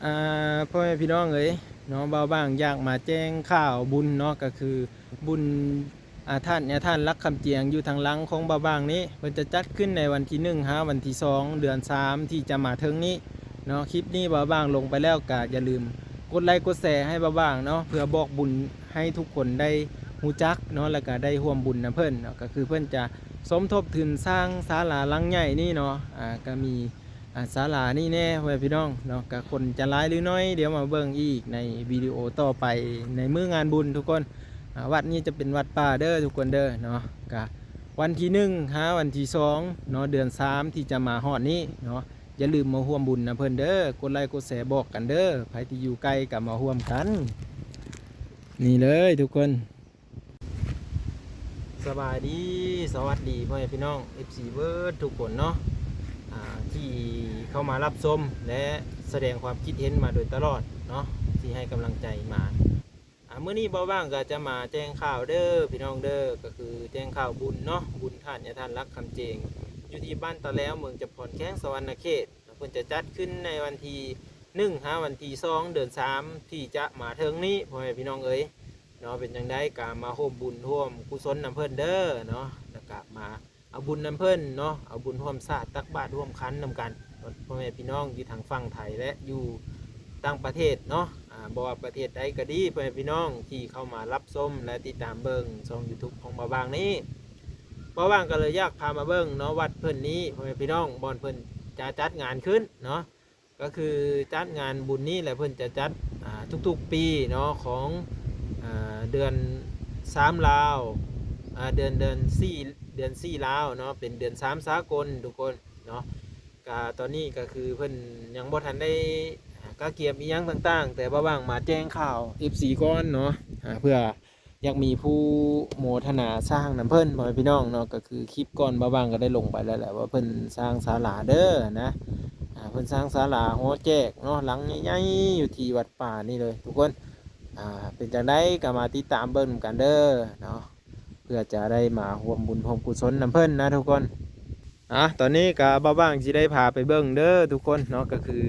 ອ່າ ພໍ່ແມ່ພີ່ນ້ອງເອີຍເນາະ, ບ່າວບາງຢາກມາແຈ້ງຂ່າວບຸນເນາະ, ກໍຄືບຸນ ອ່າ ທ່ານ ຍາທ່ານຫຼັກຄຳຈຽງ ຢູ່ທາງຫຼັງຂອງບ່າວບາງນີ້ ເພິ່ນຈະຈັດຂຶ້ນໃນວັນທີໜຶ່ງຫາວັນທີສອງ ເດືອນສາມ ທີ່ຈະມາເຖິງນີ້ເນາະ. ຄລິບນີ້ບ່າວບາງລົງໄປແລ້ວ ກໍຢ່າລືມກົດໄລກົດແຊໃຫ້ບ່າວບາງເນາະ, ເພື່ອບອກບຸນໃຫ້ທຸກຄົນໄດ້ຮູ້ຈັກເນາະ ແລ້ວກໍໄດ້ຮ່ວມບຸນນຳເພິ່ນເນາະ. ກໍຄືເພິ່ນຈະສົມທົບທຶນສ້າງສາລາຫຼັງໃຫຍ່ນີ້ເນາະ, ອ່າ ກໍມີ ອ່າ ສາລານີ້ແດ່ ພໍ່ແມ່ພີ່ນ້ອງເນາະ, ກະຄົນຈະຫຼາຍຫຼືໜ້ອຍ ດຽວມາເບິ່ງອີກໃນວິດີໂອຕໍ່ໄປໃນມື້ງານບຸນທຸກຄົນ. ອ່າ ວັດນີ້ຈະເປັນວັດປ່າເດີທຸກຄົນເດີເນາະ. ກະວັນທີໜຶ່ງຫາວັນທີສອງເນາະ ເດືອນສາມ ທີ່ຈະມາຮອດນີ້ເນາະ, ຢ່າລືມມາຮ່ວມບຸນນຳເພິ່ນເດີ. ກົດໄລກົດແຊບອກກັນເດີ, ໃຜທີ່ຢູ່ໃກ້ກໍມາຮ່ວມກັນ. ນີ້ເລີຍທຸກຄົນ. ສະບາຍດີ ສະຫວັດດີພໍ່ແມ່ພີ່ນ້ອງ ເອັຟຊີ ເບິດທຸກຄົນເນາະ ອ່າ ທີ່ເຂົ້າມາຮັບຊົມ ແລະ ສະແດງຄວາມຄິດເຫັນມາໂດຍຕະຫຼອດເນາະ ທີ່ໃຫ້ກຳລັງໃຈມາ. ອ່າ ມື້ນີ້ບ່າວບາງກໍຈະມາແຈ້ງຂ່າວເດີພີ່ນ້ອງເດີ, ກໍຄືແຈ້ງຂ່າວບຸນເນາະ, ບຸນທ່ານຍາທ່ານຫຼັກຄຳເຈງ ຢູ່ທີ່ບ້ານຕາແລວ ເມືອງຈຳພອນ ແຂວງສະຫວັນນະເຂດ. ເພິ່ນຈະຈັດຂຶ້ນໃນວັນທີໜຶ່ງຫາວັນທີສອງ ເດືອນສາມ ທີ່ຈະມາເຖິງນີ້ ພໍ່ແມ່ພີ່ນ້ອງເອີຍເນາະ. ເປັນຈັ່ງໃດກໍມາຮ່ວມບຸນຮ່ວມກຸສົນນຳເພິ່ນເດີເນາະ, ແລ້ວກໍມາເອົາບຸນນຳເພິ່ນເນາະ, ເອົາບຸນຮ່ວມສາດ ຕັກບາດຮ່ວມຂັນນຳກັນ ພໍ່ແມ່ພີ່ນ້ອງຢູ່ທາງຝັ່ງໄທ ແລະ ຢູ່ຕ່າງປະເທດເນາະ. ອ່າ ບໍ່ວ່າປະເທດໃດກໍດີ ພໍ່ແມ່ພີ່ນ້ອງທີ່ເຂົ້າມາຮັບຊົມ ແລະ ຕິດຕາມເບິ່ງຊ່ອງ YouTube ຂອງບ່າວບາງນີ້, ບ່າວບາງກໍເລີຍຢາກພາມາເບິ່ງເນາະ ວັດເພິ່ນນີ້ ພໍ່ແມ່ພີ່ນ້ອງ, ບ່ອນເພິ່ນຈະຈັດງານຂຶ້ນເນາະ. ກໍຄືຈັດງານບຸນນີ້ແຫຼະ ເພິ່ນຈະຈັດ ອ່າ ທຸກໆປີເນາະ ຂອງ ອ່າ ເດືອນສາມລາວ ອ່າ ເດືອນ ເດືອນສີ່ ເດືອນສີ່ລາວເນາະ, ເປັນເດືອນສາມສາກົນທຸກຄົນເນາະ. ກະຕອນນີ້ກໍຄືເພິ່ນຍັງບໍ່ທັນໄດ້ ອ່າ ກະກຽມອີ່ຫຍັງຕ່າງໆ, ແຕ່ບ່າວບາງມາແຈ້ງຂ່າວ ເອັຟຊີ ກ່ອນເນາະ ອ່າ ເພື່ອ ຢາກມີຜູ້ໂມທະນາສ້າງນຳເພິ່ນ ພໍ່ແມ່ພີ່ນ້ອງເນາະ. ກໍຄືຄລິບກ່ອນບ່າວບາງກໍໄດ້ລົງໄປແລ້ວແຫຼະ ວ່າເພິ່ນສ້າງສາລາເດີນະ, ອ່າ ເພິ່ນສ້າງສາລາຫໍແຈກເນາະ ຫຼັງໃຫຍ່ໆ ຢູ່ທີ່ວັດປ່ານີ້ເລີຍທຸກຄົນ. ອ່າ ເປັນຈັ່ງໃດກໍມາຕິດຕາມເບິ່ງນຳກັນເດີເນາະ, ເພື່ອຈະໄດ້ມາຮ່ວມບຸນຮ່ວມກຸສົນນຳເພິ່ນນະທຸກຄົນ. ອ່າ ຕອນນີ້ກໍບ່າວບາງຊິໄດ້ພາໄປເບິ່ງເດີທຸກຄົນເນາະ, ກໍຄື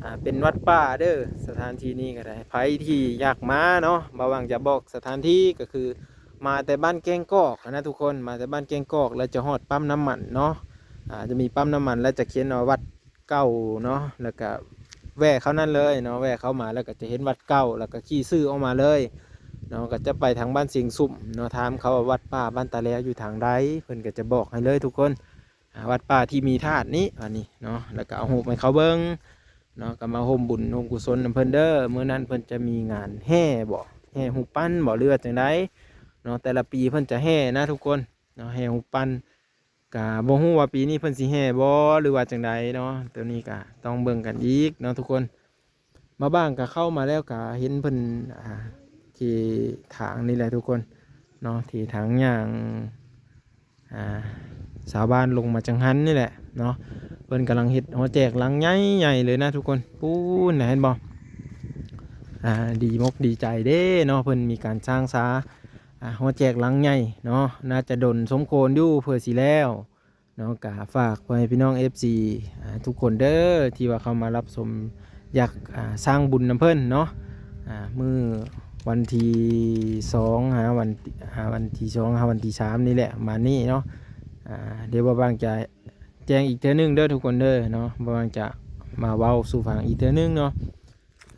ອ່າ ເປັນວັດປ່າເດີ. ສະຖານທີ່ນີ້ກໍໄດ້ ໃຜທີ່ຢາກມາເນາະ, ບ່າວບາງຈະບອກສະຖານທີ່ ກໍຄືມາແຕ່ບ້ານແກ້ງກອກນະທຸກຄົນ, ມາແຕ່ບ້ານແກ້ງກອກ ແລ້ວຈະຮອດປ້ຳນ້ຳມັນເນາະ. ອ່າ ຈະມີປ້ຳນ້ຳມັນ ແລ້ວຈະຂຽນວ່າວັດເກົ່າເນາະ, ແລ້ວກໍແວ່ເຂົ້ານັ້ນເລີຍເນາະ, ແວ່ເຂົ້າມາແລ້ວກໍຈະເຫັນວັດເກົ່າ ແລ້ວກໍຂີ່ຊື່ອອກມາເລີຍເນາະ, ກໍຈະໄປທາງບ້ານຊຽງຊຸມເນາະ, ຖາມເຂົາວ່າວັດປ່າບ້ານຕາແລວຢູ່ທາງໃດ ເພິ່ນກໍຈະບອກໃຫ້ເລີຍທຸກຄົນ. ອ່າ ວັດປ່າທີ່ມີທາດນີ້ ອັນນີ້ເນາະ, ແລ້ວກໍເອົາຮູບໃຫ້ເຂົາເບິ່ງເນາະ, ກໍມາຮ່ວມບຸນຮ່ວມກຸສົນນຳເພິ່ນເດີ. ມື້ນັ້ນເພິ່ນຈະມີງານແຫ່ບໍ ແຫ່ຮູບປັ້ນບໍ ຫຼືວ່າຈັ່ງໃດເນາະ, ແຕ່ລະປີເພິ່ນຈະແຫ່ນະທຸກຄົນເນາະ, ແຫ່ຮູບປັ້ນ. ກະບໍ່ຮູ້ວ່າປີນີ້ເພິ່ນຊິແຫ່ບໍ່ ຫຼືວ່າຈັ່ງໃດເນາະ, ໂຕນີ້ກະຕ້ອງເບິ່ງກັນອີກເນາະທຸກຄົນ. ມາບ້າງກະເຂົ້າມາແລ້ວກະເຫັນເພິ່ນ ອ່າ ເທທາງນີ້ແຫຼະທຸກຄົນເນາະ, ເທທາງຍ່າງ ອ່າ ຊາວບ້ານລົງມາຈັງຫັນນີ້ແຫຼະເນາະ. ເພິ່ນກຳລັງເຮັດຫໍແຈກຫຼັງໃຫຍ່ໆເລີຍນະທຸກຄົນ. ປູ້ນນະ ເຫັນບໍ່? ອ່າ ດີມົກດີໃຈເດ້ເນາະ, ເພິ່ນມີການສ້າງສາ ອ່າ ຫໍແຈກຫຼັງໃຫຍ່ເນາະ, ໜ້າຈະດົນສົມຄວນຢູ່ເພື່ອຊິແລ້ວເນາະ. ກະຝາກພໍ່ແມ່ພີ່ນ້ອງ ເອັຟຊີ ອ່າ ທຸກຄົນເດີ ທີ່ວ່າເຂົ້າມາຮັບຊົມ ຢາກ ອ່າ ສ້າງບຸນນຳເພິ່ນເນາະ. ອ່າ ມື້ວັນທີສອງ ຫາວັນ ຫາວັນທີສອງ ຫາວັນທີສາມນີ້ແຫຼະ ປະມານນີ້ເນາະ. ອ່າ ດຽວບ່າວບາງຈະແຈ້ງອີກເທື່ອໜຶ່ງເດີທຸກຄົນເດີເນາະ, ບ່າວບາງຈະມາເວົ້າສູ່ຟັງອີກເທື່ອໜຶ່ງເນາະ.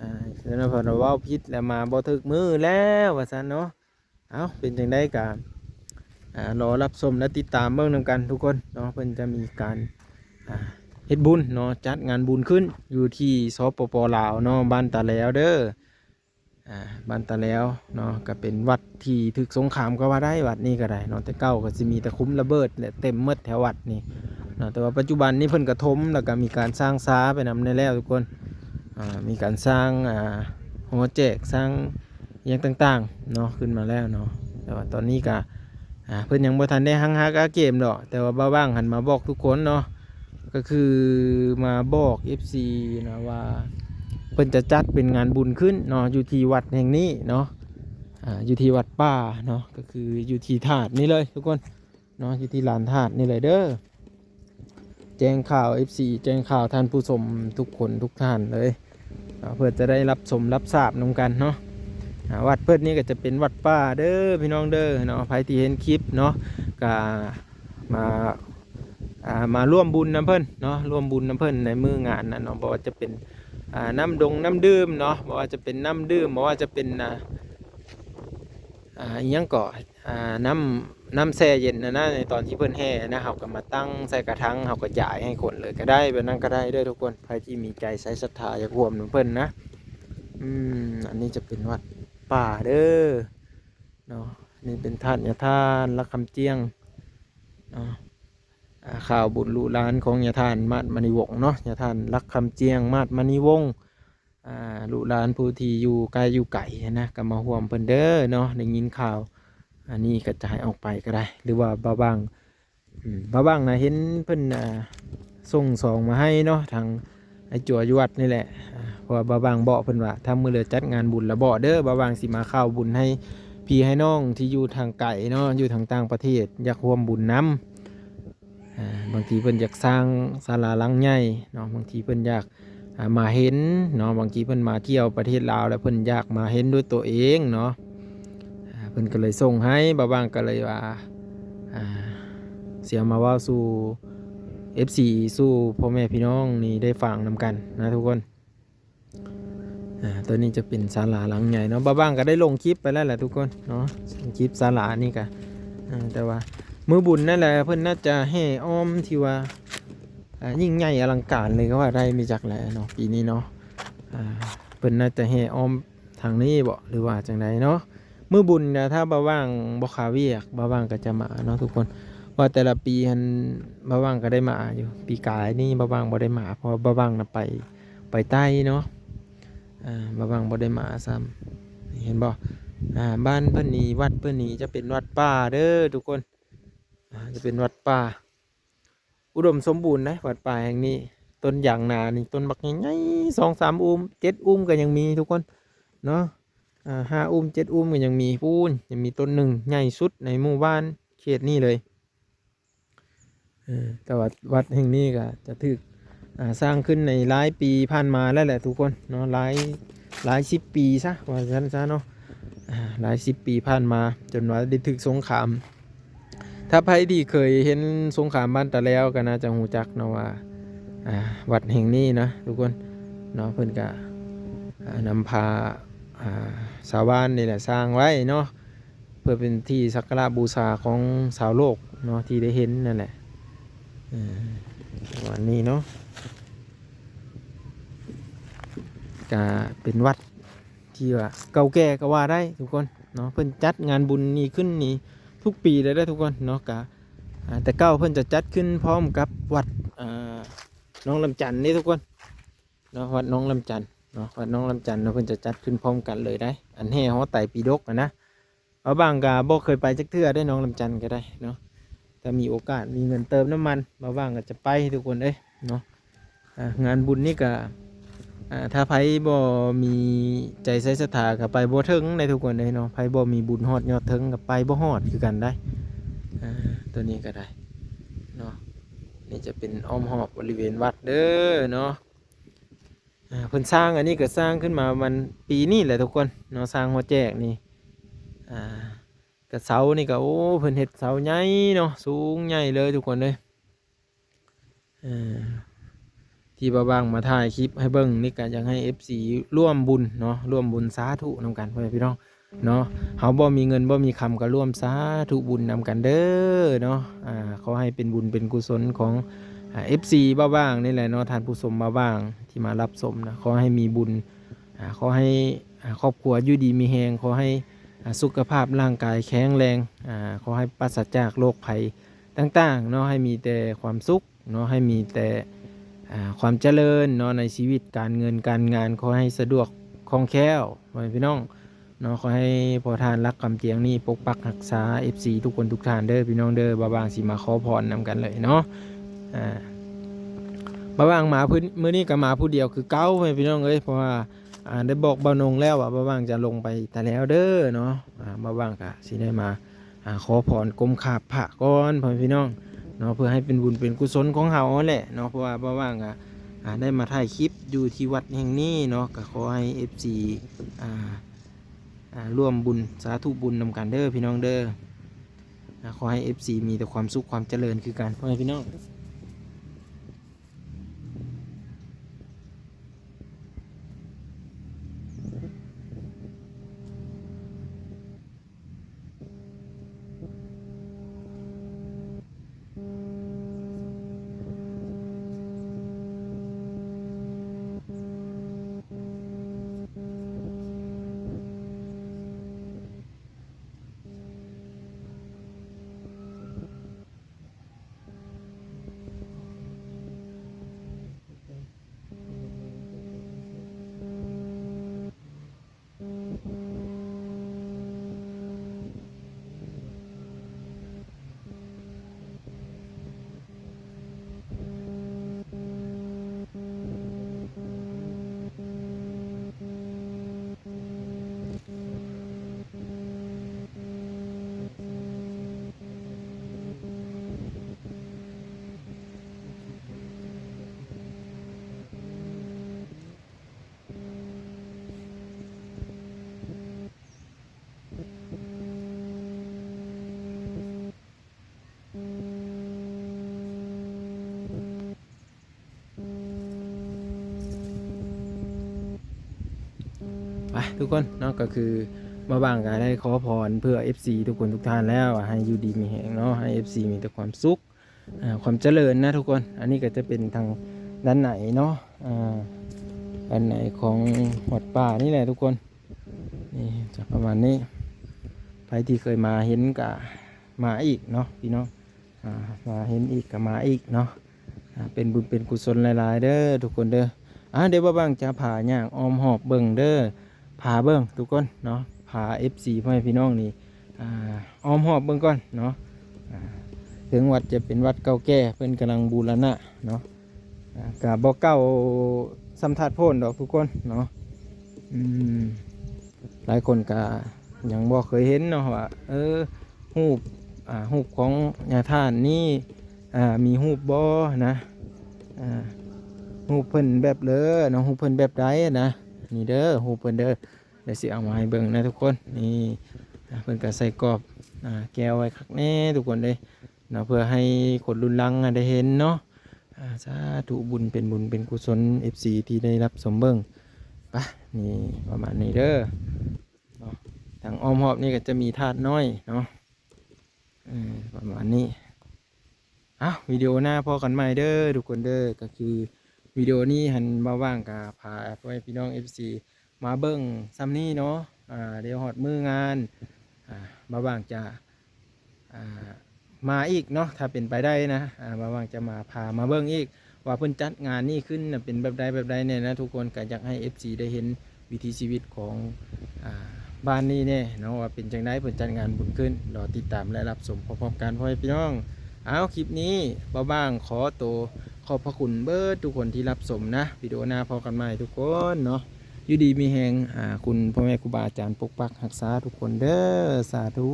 ອ່າ ສະນັ້ນເພິ່ນເວົ້າຜິດແລ້ວ ມາບໍ່ຖືກມື້ແລ້ວວ່າຊັ້ນເນາະ. ເອົ້າ ເປັນຈັ່ງໃດກະ ອ່າ ລໍຮັບຊົມ ແລະ ຕິດຕາມເບິ່ງນຳກັນທຸກຄົນເນາະ. ເພິ່ນຈະມີການ ອ່າ ເຮັດບຸນເນາະ, ຈັດງານບຸນຂຶ້ນຢູ່ທີ່ ສປປ ລາວເນາະ, ບ້ານຕາແລວເດີ. ອ່າ ບ້ານຕາແລວເນາະ, ກະເປັນວັດທີ່ຖືກສົງຄາມກໍວ່າໄດ້, ວັດນີ້ກໍໄດ້ເນາະ. ແຕ່ເກົ່າກໍຊິມີແຕ່ຂຸມລະເບີດແຫຼະ ເຕັມໝົດແຖວວັດນີ້ເນາະ, ແຕ່ວ່າປັດຈຸບັນນີ້ເພິ່ນກະຖົມ ແລ້ວກະມີການສ້າງສາໄປນຳແດ່ແລ້ວທຸກຄົນ. ອ່າ ມີການສ້າງ ອ່າ ຫໍແຈກ ສ້າງ ອີ່ຫຍັງຕ່າງໆເນາະ ຂຶ້ນມາແລ້ວເນາະ. ແຕ່ວ່າຕອນນີ້ກະ ອ່າ ເພິ່ນຍັງບໍ່ທັນໄດ້ຮັ່ງຮາກາເກມດອກ, ແຕ່ວ່າບ່າວບາງຫັ້ນມາບອກທຸກຄົນເນາະ, ກໍຄືມາບອກ ເອັຟຊີ ນະວ່າ ເພິ່ນຈະຈັດເປັນງານບຸນຂຶ້ນເນາະ ຢູ່ທີ່ວັດແຫ່ງນີ້ເນາະ, ອ່າ ຢູ່ທີ່ວັດປ່າເນາະ, ກໍຄືຢູ່ທີ່ທາດນີ້ເລີຍທຸກຄົນ ເນາະ, ຢູ່ທີ່ລານທາດນີ້ແຫຼະເດີ. ແຈ້ງຂ່າວ ເອັຟຊີ ແຈ້ງຂ່າວທ່ານຜູ້ຊົມທຸກຄົນທຸກທ່ານເລີຍ ເນາະ ເພື່ອຈະໄດ້ຮັບຊົມຮັບຊາບນຳກັນເນາະ. ອ່າ ວັດເພິ່ນນີ້ກໍຈະເປັນວັດປ່າເດີພີ່ນ້ອງເດີເນາະ. ໃຜທີ່ເຫັນຄລິບເນາະ ກໍມາ ອ່າ ມາຮ່ວມບຸນນຳເພິ່ນເນາະ, ຮ່ວມບຸນນຳເພິ່ນໃນມື້ງານນັ້ນເນາະ. ບໍ່ວ່າຈະເປັນ ອ່າ ນ້ຳດົງນ້ຳດື່ມເນາະ, ບໍ່ວ່າຈະເປັນນ້ຳດື່ມ, ບໍ່ວ່າຈະເປັນ ອ່າ ອ່າ ອີ່ຫຍັງເກາະ ອ່າ ນ້ຳ ນ້ຳແຊ່ເຢັນຫັ້ນນະ, ໃນຕອນທີ່ເພິ່ນແຫ່ນະ, ເຮົາກໍມາຕັ້ງໃສ່ກະຖາງ, ເຮົາກໍຢາຍໃຫ້ຄົນເລີຍກໍໄດ້, ແບບນັ້ນກໍໄດ້ເດີທຸກຄົນ. ໃຜທີ່ມີໃຈໃສສັດທາຢາກຮ່ວມນຳເພິ່ນນະ. ອືມ ອັນນີ້ຈະເປັນວັດປ່າເດີເນາະ, ນີ້ເປັນທາດຍາທ່ານຫຼັກຄຳຈຽງເນາະ. ອ່າ ຂ່າວບຸນລູກຫຼານຂອງຍາທ່ານມາດມະນີວົງເນາະ, ຍາທ່ານຫຼັກຄຳຈຽງ ມາດມະນີວົງ. ອ່າ ລູກຫຼານຜູ້ທີ່ຢູ່ໃກ້ຢູ່ໄກນະ ກໍມາຮ່ວມເພິ່ນເດີເນາະ. ໄດ້ຍິນຂ່າວອັນນີ້ກະຈາຍອອກໄປກໍໄດ້ ຫຼືວ່າບ່າວຫວ່າງ ອືມ ບ່າວຫວ່າງນະເຫັນເພິ່ນ ອ່າ ສົ່ງຊອງມາໃຫ້ເນາະ ທາງອ້າຍຈົວຢູ່ວັດນີ້ແຫຼະ. ອ່າ ເພາະວ່າບ່າວຫວ່າງບອກເພິ່ນວ່າ ຖ້າມື້ເຫຼືອຈັດງານບຸນລະບອກເດີ, ບ່າວຫວ່າງຊິມາເຂົ້າບຸນໃຫ້ພີ່ໃຫ້ນ້ອງທີ່ຢູ່ທາງໄກເນາະ, ຢູ່ທາງຕ່າງປະເທດ ຢາກຮ່ວມບຸນນຳ. ອ່າ ບາງທີເພິ່ນຢາກສ້າງສາລາຫຼັງໃຫຍ່ເນາະ, ບາງທີເພິ່ນຢາກ ອ່າ ມາເຫັນເນາະ, ບາງທີເພິ່ນມາທ່ຽວປະເທດລາວແລ້ວເພິ່ນຢາກມາເຫັນດ້ວຍຕົວເອງເນາະ. ອ່າ ເພິ່ນກໍເລີຍສົ່ງໃຫ້, ບ່າວຫວ່າງກໍເລີຍວ່າ ອ່າ ຊິເອົາມາເວົ້າສູ່ເອັຟຊີ ສູ່ພໍ່ແມ່ພີ່ນ້ອງນີ້ໄດ້ຟັງນຳກັນນະທຸກຄົນ. ອ່າ ຕົວນີ້ຈະເປັນສາລາຫຼັງໃຫຍ່ເນາະ. ບ່າວຫວ່າງກໍໄດ້ລົງຄລິບໄປແລ້ວແຫຼະທຸກຄົນເນາະ, ຄລິບສາລານີ້ກໍ ອ່າ ແຕ່ວ່າມື້ບຸນນັ້ນແຫຼະ ເພິ່ນໜ້າຈະແຫ່ອ້ອມທີ່ວ່າ ອ່າ ຍິ່ງໃຫຍ່ອະລັງການເລີຍກໍວ່າໄດ້, ມີຈັກແຫຼະເນາະ ປີນີ້ເນາະ. ອ່າ ເພິ່ນໜ້າຈະແຫ່ອ້ອມທາງນີ້ບໍ ຫຼືວ່າຈັ່ງໃດເນາະ. ມື້ບຸນນະ ຖ້າບ່າວຫວ່າງບໍ່ຄາວຽກ ບ່າວຫວ່າງກໍຈະມາເນາະທຸກຄົນ. ວ່າແຕ່ລະປີຫັ້ນ ບ່າວຫວ່າງກໍໄດ້ມາຢູ່, ປີກາຍນີ້ບ່າວຫວ່າງບໍ່ໄດ້ມາ ເພາະວ່າບ່າວຫວ່າງນະໄປ ໄປໃຕ້ເນາະ. ອ່າ ບ່າວຫວ່າງບໍ່ໄດ້ມາຊ້ຳ ເຫັນບໍ່? ອ່າ ບ້ານເພິ່ນນີ້ ວັດເພິ່ນນີ້ຈະເປັນວັດປ່າເດີທຸກຄົນ. ອ່າ ຈະເປັນວັດປ່າ ອຸດົມສົມບູນເດ້ ວັດປ່າແຫ່ງນີ້. ຕົ້ນຢາງນານີ້ ຕົ້ນບັກໃຫຍ່ໆ ສອງສາມອູ້ມ ເຈັດອູ້ມກໍຍັງມີທຸກຄົນເນາະ. ອ່າ ຫ້າອູ້ມ ເຈັດອູ້ມກໍຍັງມີ. ປູ້ນ ຍັງມີຕົ້ນໜຶ່ງໃຫຍ່ສຸດໃນໝູ່ບ້ານເຂດນີ້ເລີຍ. ເອີ ແຕ່ວ່າວັດແຫ່ງນີ້ກໍຈະຖືກ ອ່າ ສ້າງຂຶ້ນໃນຫຼາຍປີຜ່ານມາແລ້ວແຫຼະທຸກຄົນເນາະ, ຫຼາຍ ຫຼາຍສິບປີຊະ ວ່າຊັ້ນຊະເນາະ. ອ່າ ຫຼາຍສິບປີຜ່ານມາ ຈົນວ່າໄດ້ຖືກສົງຄາມ ຖ້າໃຜທີ່ເຄີຍເຫັນສົງຄາມບ້ານຕາແລ້ວກໍໜ້າຈະຮູ້ຈັກເນາະວ່າ ອ່າ ວັດແຫ່ງນີ້ນະທຸກຄົນເນາະ, ເພິ່ນກະ ອ່າ ນຳພາ ອ່າ ຊາວບ້ານນີ້ແຫຼະສ້າງໄວ້ເນາະ ເພື່ອເປັນທີ່ສັກກາລະບູຊາຂອງຊາວໂລກເນາະ ທີ່ໄດ້ເຫັນນັ້ນແຫຼະ. ເອີ ປະມານນີ້ເນາະ, ກະເປັນວັດ ທີ່ວ່າເກົ່າແກ່ກໍວ່າໄດ້ທຸກຄົນເນາະ. ເພິ່ນຈັດງານບຸນນີ້ຂຶ້ນນີ້ທຸກປີເລີຍເດີທຸກຄົນເນາະ. ກະ ອ່າ ແຕ່ເກົ່າເພິ່ນຈະຈັດຂຶ້ນພ້ອມກັບວັດ ເອີ ໜອງລຳຈັນເດ້ທຸກຄົນເນາະ, ວັດໜອງລຳຈັນເນາະ, ວັດໜອງລຳຈັນເນາະ ເພິ່ນຈະຈັດຂຶ້ນພ້ອມກັນເລີຍໄດ໋. ອັນແຫ່ຫໍໄຕປີດົກຫັ້ນນະ ບ່າວຫວ່າງກໍບໍ່ເຄີຍໄປຈັກເທື່ອເດ້ ໜອງລຳຈັນກໍໄດ້ເນາະ. ຖ້າມີໂອກາດ ມີເງິນເຕີມນ້ຳມັນ ບ່າວຫວ່າງກໍຈະໄປທຸກຄົນເອີຍເນາະ. ອ່າ ງານບຸນນີ້ກໍ ອ່າ ຖ້າໃຜບໍ່ມີໃຈໃສ່ສັດທາກໍໄປບໍ່ເຖິງໄດ໋ທຸກຄົນເອີຍເນາະ, ໃຜບໍ່ມີບຸນຮອດຍອດເທິງກໍໄປບໍ່ຮອດຄືກັນໄດ໋. ອ່າ ຕົວນີ້ກໍໄດ້ເນາະ, ນີ້ຈະເປັນອ້ອມຮອບບໍລິເວນວັດເດີເນາະ. ອ່າ ເພິ່ນສ້າງ ອັນນີ້ກໍສ້າງຂຶ້ນມາປະມານປີນີ້ແຫຼະທຸກຄົນເນາະ, ສ້າງຫໍແຈກນີ້. ອ່າ ກະເສົານີ້ກໍ ໂອ້ ເພິ່ນເຮັດເສົາໃຫຍ່ເນາະ, ສູງໃຫຍ່ເລີຍທຸກຄົນເອີຍ. ເອີ ທີ່ບ່າວຫວ່າງມາຖ່າຍຄລິບໃຫ້ເບິ່ງນີ້ ກໍຢາກໃຫ້ເອັຟຊີຮ່ວມບຸນເນາະ, ຮ່ວມບຸນສາທຸນຳກັນ ພໍ່ແມ່ພີ່ນ້ອງເນາະ. ເຮົາບໍ່ມີເງິນບໍ່ມີຄຳ ກໍຮ່ວມສາທຸບຸນນຳກັນເດີເນາະ. ອ່າ ຂໍໃຫ້ເປັນບຸນເປັນກຸສົນຂອງ ອ່າ ເອັຟຊີບ່າວຫວ່າງນີ້ແຫຼະເນາະ, ທ່ານຜູ້ຊົມບ່າວຫວ່າງທີ່ມາຮັບຊົມນະ. ຂໍໃຫ້ມີບຸນ ອ່າ ຂໍໃຫ້ ອ່າ ຄອບຄົວຢູ່ດີມີແຮງ, ຂໍໃຫ້ ອ່າ ສຸຂະພາບຮ່າງກາຍແຂງແຮງ, ອ່າ ຂໍໃຫ້ປາສະຈາກໂລກໄພຕ່າງໆເນາະ, ໃຫ້ມີແຕ່ຄວາມສຸກເນາະ, ໃຫ້ມີແຕ່ ອ່າ ຄວາມຈະເລີນເນາະ ໃນຊີວິດການເງິນການງານ, ຂໍໃຫ້ສະດວກຄ່ອງແຄ້ວ ພໍ່ແມ່ພີ່ນ້ອງເນາະ. ຂໍໃຫ້ພໍ່ທ່ານຫຼັກຄຳຈຽງນີ້ປົກປັກຮັກສາເອັຟຊີທຸກຄົນທຸກທ່ານເດີພີ່ນ້ອງເດີ. ບ່າວຫວ່າງຊິມາຂໍພອນນຳກັນເລີຍເນາະ. ອ່າ ບ່າວຫວ່າງມາມື້ນີ້ກໍມາຜູ້ດຽວຄືເກົ່າ ພໍ່ແມ່ພີ່ນ້ອງເອີຍ, ເພາະວ່າ ອ່າ ໄດ້ບອກບ່າວນົງແລ້ວວ່າ ບ່າວຫວ່າງຈະລົງໄປຕາແລ້ວເດີເນາະ. ອ່າ ບ່າວຫວ່າງກະຊິໄດ້ມາ ອ່າ ຂໍພອນກົ້ມຂາບພະກ່ອນ ພໍ່ແມ່ພີ່ນ້ອງເນາະ, ເພື່ອໃຫ້ເປັນບຸນເປັນກຸສົນຂອງເຮົາຫັ້ນແຫຼະເນາະ. ເພາະວ່າບ່າວຫວ່າງກະ ອ່າ ໄດ້ມາຖ່າຍຄລິບຢູ່ທີ່ວັດແຫ່ງນີ້ເນາະ ກໍຂໍໃຫ້ເອັຟຊີ ອ່າ ອ່າ ຮ່ວມບຸນ ສາທຸບຸນນຳກັນເດີພີ່ນ້ອງເດີ. ອ່າ ຂໍໃຫ້ເອັຟຊີມີແຕ່ຄວາມສຸກຄວາມຈະເລີນຄືກັນ ພໍ່ແມ່ພີ່ນ້ອງ. ໄປທຸກຄົນເນາະ ກໍຄືມາຫວ່າງກໍໄດ້ຂໍພອນເພື່ອເອັຟຊີທຸກຄົນທຸກທ່ານແລ້ວ ໃຫ້ຢູ່ດີມີແຮງເນາະ ໃຫ້ເອັຟຊີມີແຕ່ຄວາມສຸກ ອ່າ ຄວາມຈະເລີນນະທຸກຄົນ. ອັນນີ້ກໍຈະເປັນທາງດ້ານໃນເນາະ ອ່າ ດ້ານໃນຂອງວັດປ່ານີ້ແຫຼະທຸກຄົນ. ນີ້ຈະປະມານນີ້ ໃຜທີ່ເຄີຍມາເຫັນກະມາອີກເນາະພີ່ນ້ອງ ອ່າ ມາເຫັນອີກກະມາອີກເນາະ. ອ່າ ເປັນບຸນເປັນກຸສົນຫຼາຍໆເດີທຸກຄົນເດີ. ອ່າ ດຽວບ່າວບາງຈະພາຍ່າງອ້ອມຮອບເບິ່ງເດີ ພາເບິ່ງທຸກຄົນເນາະ ພາເອັຟຊີພໍ່ແມ່ພີ່ນ້ອງນີ້ ອ່າ ອ້ອມຮອບເບິ່ງກ່ອນເນາະ. ອ່າ ເຖິງວັດຈະເປັນວັດເກົ່າແກ່ ເພິ່ນກຳລັງບູລະນະເນາະ ອ່າ ກະບໍ່ເກົ່າສ່ຳທາດໂພນດອກທຸກຄົນເນາະ. ອືມ ຫຼາຍຄົນກະຍັງບໍ່ເຄີຍເຫັນເນາະວ່າ ເອີ ຮູບ ອ່າ ຮູບຂອງຍາທ່ານນີ້ ອ່າ ມີຮູບບໍ່ນະ ອ່າ ຮູບເພິ່ນແບບເລີເນາະ ຮູບເພິ່ນແບບໃດນະ. ນີ້ເດີ ຮູບເພິ່ນເດີ ດຽວຊິເອົາມາໃຫ້ເບິ່ງນະທຸກຄົນ. ນີ້ ອ່າ ເພິ່ນກໍໃສ່ກອບ ອ່າ ແກ້ວໄວ້ຄັກແນ່ທຸກຄົນເດ້ເນາະ ເພື່ອໃຫ້ຄົນລຸນຫຼັງໄດ້ເຫັນເນາະ. ອ່າ ສາທຸ ບຸນເປັນບຸນເປັນກຸສົນ ເອັຟຊີ ທີ່ໄດ້ຮັບຊົມເບິ່ງ. ໄປ ນີ້ປະມານນີ້ເດີເນາະ. ທາງອ້ອມຮອບນີ້ກໍຈະມີທາດນ້ອຍເນາະ ເອີ ປະມານນີ້. ເອົ້າ ວິດີໂອໜ້າພໍ້ກັນໃໝ່ເດີທຸກຄົນເດີ. ກໍຄືວິດີໂອນີ້ຫັ້ນ ບ່າວຫວ່າງກະພາພໍ່ແມ່ພີ່ນ້ອງເອັຟຊີມາເບິ່ງສ່ຳນີ້ເນາະ. ອ່າ ດຽວຮອດມື້ງານ ອ່າ ບ່າວຫວ່າງຈະ ອ່າ ມາອີກເນາະ ຖ້າເປັນໄປໄດ້ນະ. ອ່າ ບ່າວຫວ່າງຈະມາ ພາມາເບິ່ງອີກວ່າເພິ່ນຈັດງານນີ້ຂຶ້ນນະ ເປັນແບບໃດແບບໃດແດ່ນະທຸກຄົນ. ກໍຢາກໃຫ້ເອັຟຊີໄດ້ເຫັນ ວິຖີຊີວິດຂອງ ອ່າ ບ້ານນີ້ແດ່ເນາະ ວ່າເປັນຈັ່ງໃດເພິ່ນຈັດງານບຸນຂຶ້ນ. ລໍຕິດຕາມ ແລະ ຮັບຊົມພ້ອມໆກັນ ພໍ່ແມ່ພີ່ນ້ອງ. ເອົ້າ ຄລິບນີ້ບ່າວຫວ່າງຂໍໂຕ ຂອບພະຄຸນເບິດທຸກຄົນທີ່ຮັບຊົມນະ. ວິດີໂອໜ້າພໍ້ກັນໃໝ່ທຸກຄົນເນາະ. ຢູ່ດີມີແຮງ ອ່າ ຄຸນພໍ່ແມ່ຄູບາອາຈານປົກປັກຮັກສາທຸກຄົນເດີ. ສາທຸ.